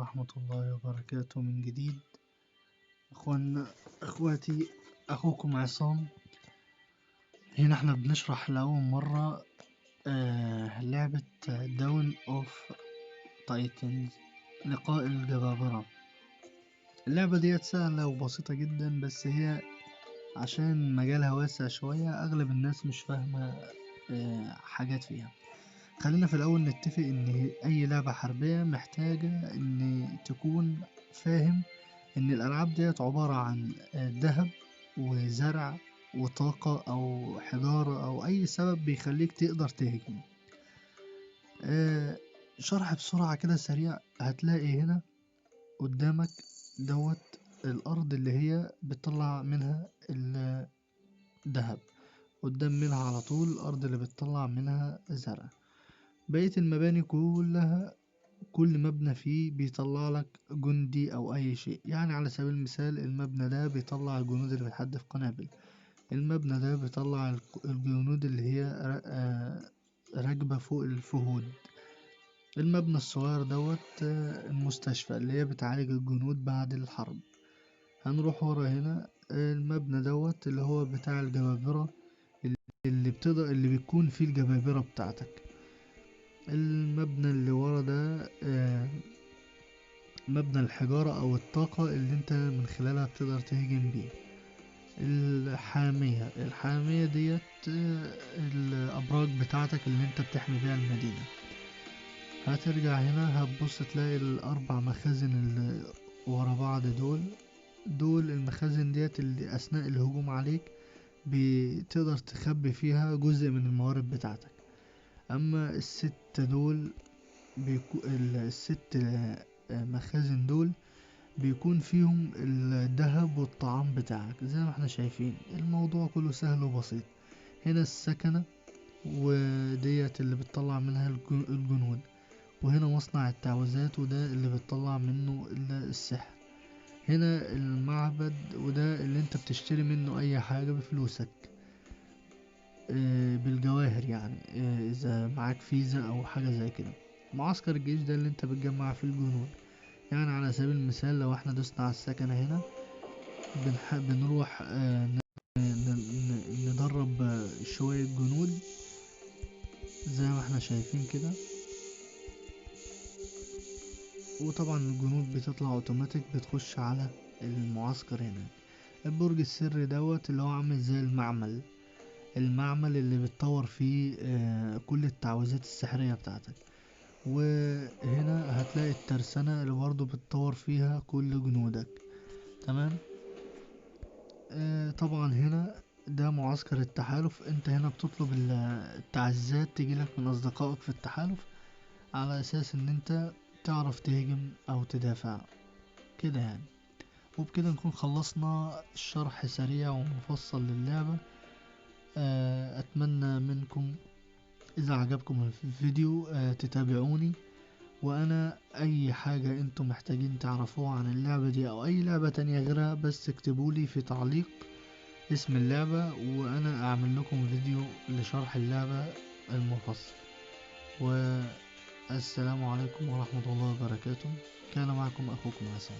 ورحمة الله وبركاته من جديد. اخوان اخواتي، اخوكم عصام. هنا احنا بنشرح لأول مرة لعبة Dawn of Titans، لقاء الجبابرة. اللعبة ديت سهلة وبسيطة جدا، بس هي عشان مجالها واسع شوية اغلب الناس مش فاهمة حاجات فيها. خلينا في الأول نتفق إن أي لعبة حربية محتاجة إن تكون فاهم إن الألعاب ديت عبارة عن ذهب وزرع وطاقة أو حجارة أو أي سبب بيخليك تقدر تهجم. شرح بسرعة كده سريع. هتلاقي هنا قدامك دوت الأرض اللي هي بتطلع منها الذهب، قدام منها على طول الأرض اللي بتطلع منها زرع. بقية المباني كلها كل مبنى فيه بيطلع لك جندي أو أي شيء. يعني على سبيل المثال المبنى ده بيطلع الجنود اللي بتحدف قنابل، المبنى ده بيطلع الجنود اللي هي راكبة فوق الفهود، المبنى الصغير دوت المستشفى اللي هي بتعالج الجنود بعد الحرب. هنروح ورا هنا المبنى دوت اللي هو بتاع الجبابرة، اللي بيكون فيه الجبابرة بتاعتك. المبنى اللي ورا ده مبنى الحجارة او الطاقة اللي انت من خلالها بتقدر تهجم بيه. الحامية ديت الابراج بتاعتك اللي انت بتحمي بيها المدينة. هترجع هنا هتبص تلاقي الاربع مخازن اللي ورا بعض دول المخازن ديت اللي اثناء الهجوم عليك بتقدر تخبي فيها جزء من الموارد بتاعتك. اما الستة دول الست مخازن دول بيكون فيهم الذهب والطعام بتاعك. زي ما احنا شايفين الموضوع كله سهل وبسيط. هنا السكنة وديت اللي بتطلع منها الجنود، وهنا مصنع التعويذات وده اللي بتطلع منه السحر. هنا المعبد وده اللي انت بتشتري منه اي حاجة بفلوسك، بالجواهر يعني، اذا معاك فيزا او حاجة زي كده. معسكر الجيش ده اللي انت بتجمع فيه الجنود. يعني على سبيل المثال لو احنا دوسنا على السكنة هنا بنروح ندرب شوية جنود زي ما احنا شايفين كده، وطبعا الجنود بتطلع اوتوماتيك بتخش على المعسكر هناك. البرج السري دوت اللي هو عامل زي المعمل اللي بتطور فيه كل التعويذات السحرية بتاعتك. وهنا هتلاقي الترسانة اللي برضو بتطور فيها كل جنودك. تمام. طبعا هنا ده معسكر التحالف. انت هنا بتطلب التعزيزات تجيلك من اصدقائك في التحالف على اساس ان انت تعرف تهجم او تدافع كده يعني. وبكده نكون خلصنا الشرح سريع ومفصل للعبة. اتمنى منكم اذا عجبكم الفيديو تتابعوني، وانا اي حاجة انتم محتاجين تعرفوها عن اللعبة دي او اي لعبة تانية غيرها بس اكتبولي في تعليق اسم اللعبة وانا اعمل لكم فيديو لشرح اللعبة المفصل. والسلام عليكم ورحمة الله وبركاته. كان معكم اخوكم عصام.